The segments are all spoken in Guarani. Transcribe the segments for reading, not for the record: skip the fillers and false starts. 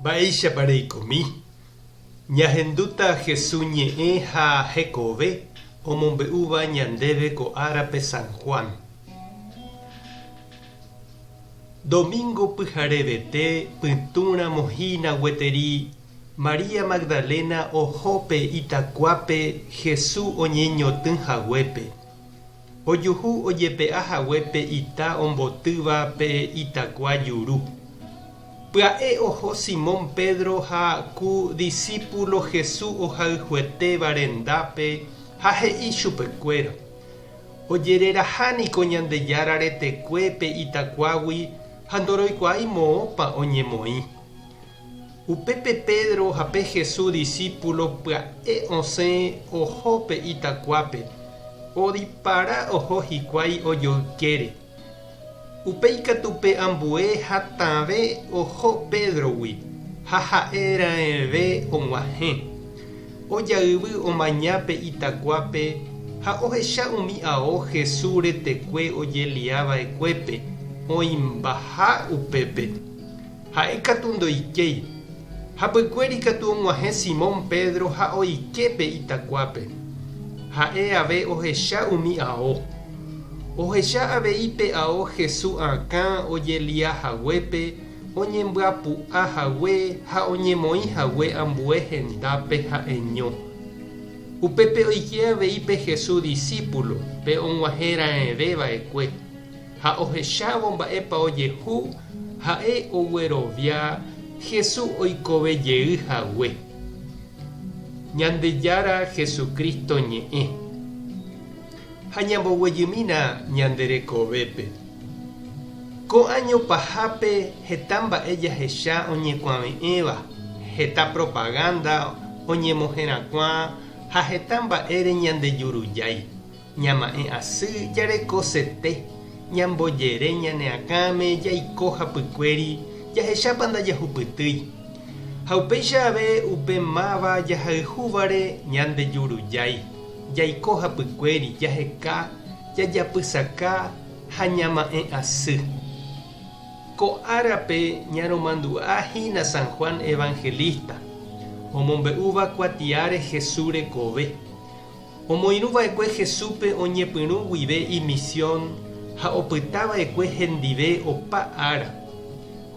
Mba'éichapa reikomi? Ñahendúta Hesu ñe'ẽ ha hekove omombe'úva ñandéve ko árape San Juan. Domingo pyharevete pytũramo hína gueteri María Magdalena oho pe itakuápe Hesu oñeñotỹ haguépe. Ojuhu ojepe'a hague pe ita ombotýva pe itakua juru. Pya'e oho Simón Pedro ha ku disípulo Jesús ohayhuetéva rendápe ha he'i chupekuéra, Ojereraha niko Ñandejára retekue pe itakuágui ha ndoroikuaái moõpa oñemoĩ. Upépe Pedro ha pe Jesús disípulo pya'e osẽ oho pe itakuápe, odipara oho hikuái ojoykére. Upéi katu pe ambue hatãve oho Pédrogui ha ha'e raẽve og̃uahẽ. Ojayvy omaña pe itakuápe ha ohecha umi ao Jesús retekue ojelia va'ekuépe oĩmbaha upépe. Ha'e katu ndoikéi. Hapykuéri katu og̃uahẽ Simón Pedro ha oike pe itakuápe. Ha'e ave ohecha umi ao. Ohecha avei pe ao Hesu akã ojelia haguépe, oñembyapu'a hague ha oñemoĩ hague ambue hendápe ha'eño. Upépe oike avei pe Hesu disípulo, pe og̃uahẽ raẽve va'ekue. Ha ohechávo mba'épa ojehu, ha'e oguerovia Jesús oikove jey hague. Ñandejára Jesucristo ñe'ẽ. Ha ñamboguejymína ñande rekovépe. Ko áño pahápe heta mba'e jahecha oñekuave'ẽva, heta propaganda oñemoherakuã ha heta mba'ére ñandejurujái. Ñama'ẽ asy jarekosete, ñambojere ñane akãme jaiko hapykuéri jahechápa ndajahupytýi. Ha upéicha ave upe máva jahayhúvare ñandejurujái, jaiko hapykuéri jaheka, jajapysaka ha ñama'ẽ asy. Ko árape ñaromandu'a hína San Juan Evangelista, omombe'úva kuatiáre Jesús rekove. Omoirũ va'ekue Jesúspe oñepyrũ guive imisión ha opyta va'ekue hendive opa ára.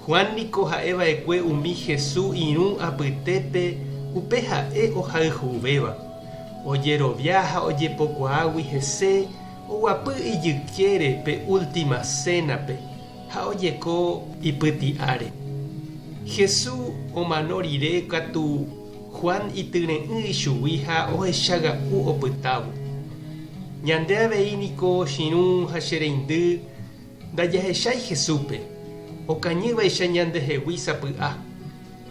Juan niko ha'e va'ekue umi Jesús irũ apytépe upe ha'e ohayhuvéva. Ojerovia ha ojepokuaágui hese oguapy ijykére pe última sénape ha ojeko ipyti'áre. Jesús omano rire katu Juan ityre'ỹ ichugui ha ohechaga'u opytávo. Ñande avei niko chirũ ha che reindy ndajahechái Jesúspe, okañývaicha ñandehegui sapy'a.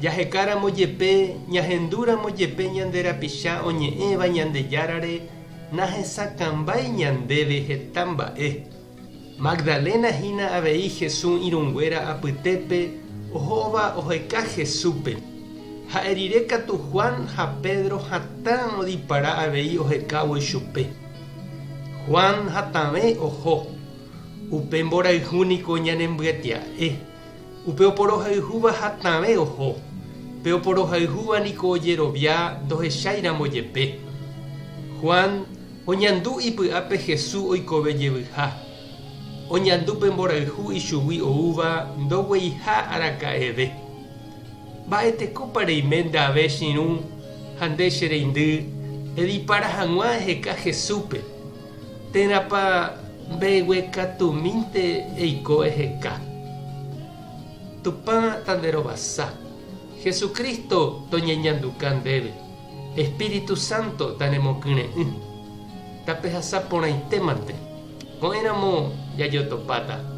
Jahekáramo jepe, ñahendúramo jepe ñande rapicha oñe'ẽva Ñandejárare, nahesakãmbái ñandéve heta mba'e. Magdalena hína avei Jesús irũnguéra apytépe ohóva oheka Jesúspe. Ha'e rire katu Juan ha Pedro hatã odipara avei ohekávo ichupe. Juan hatãve oho. Upe mborayhu niko ñanembyetia'e. Upe oporohayhúva hatãve oho. Pe oporohayhúva niko ojerovia ndohecháiramo jepe. Juan Oñandu ipy'ápe Hesu oikove jevyha. Oñandu pe mborayhu ichugui oúva ndogueiha araka'eve. Mba'etekópa reime nde ave che irũ ha nde che reindy edipara hag̃ua eheka Hesúpe, térãpa mbeguekatumínte eiko eheka. Tupã tanderovasa, Jesucristo toñeñanduka ndéve. Espíritu Santo tanemokyre'ỹ. Tapehasa porãite mante. Ko'ẽramo jajotopáta.